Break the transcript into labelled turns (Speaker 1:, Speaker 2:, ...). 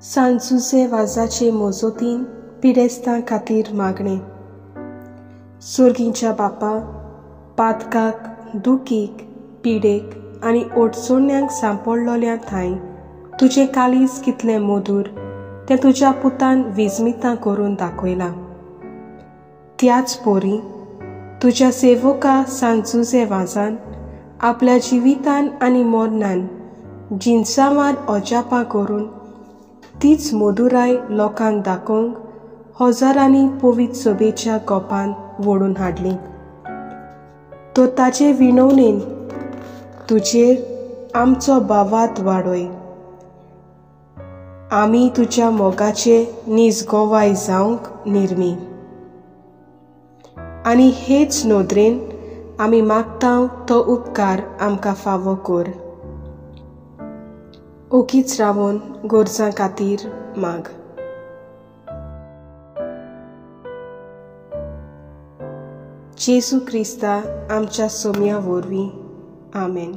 Speaker 1: सांत जुझे वाजाचे मोजोतीन पिडेस्तां खातीर मागणें. सोर्गींच्या बापा, पातकाक, दुखीक, पिडेक आनी ओडचोण्यांक सांपडलोल्या थांय तुजें काळीज कितलें मधूर तें तुज्या पुतान विजमितां करून दाखयलां. त्याच पोरी तुज्या सेवका सांत जुझे वाजान आपल्या जिवितान आनी मरणान जिनसांवार अजापां करून तीच मधुराय लोकांक दाखोवंक हजारांनी पवित्र सभेच्या गोपान वोडून हाडली. तर ताचे विनवणेन तुजेर आमचो भावात वाडय. आमी तुज्या मोगाचे नीज गोवाय जावंक निर्मी आनी हेच नदरेन आमी मागता तो उपकार आमकां फावो कर. ओगीच रावन गरजां खातीर माग. जेजू क्रिस्ता आमच्या सोम्या वरवीं. आमेन.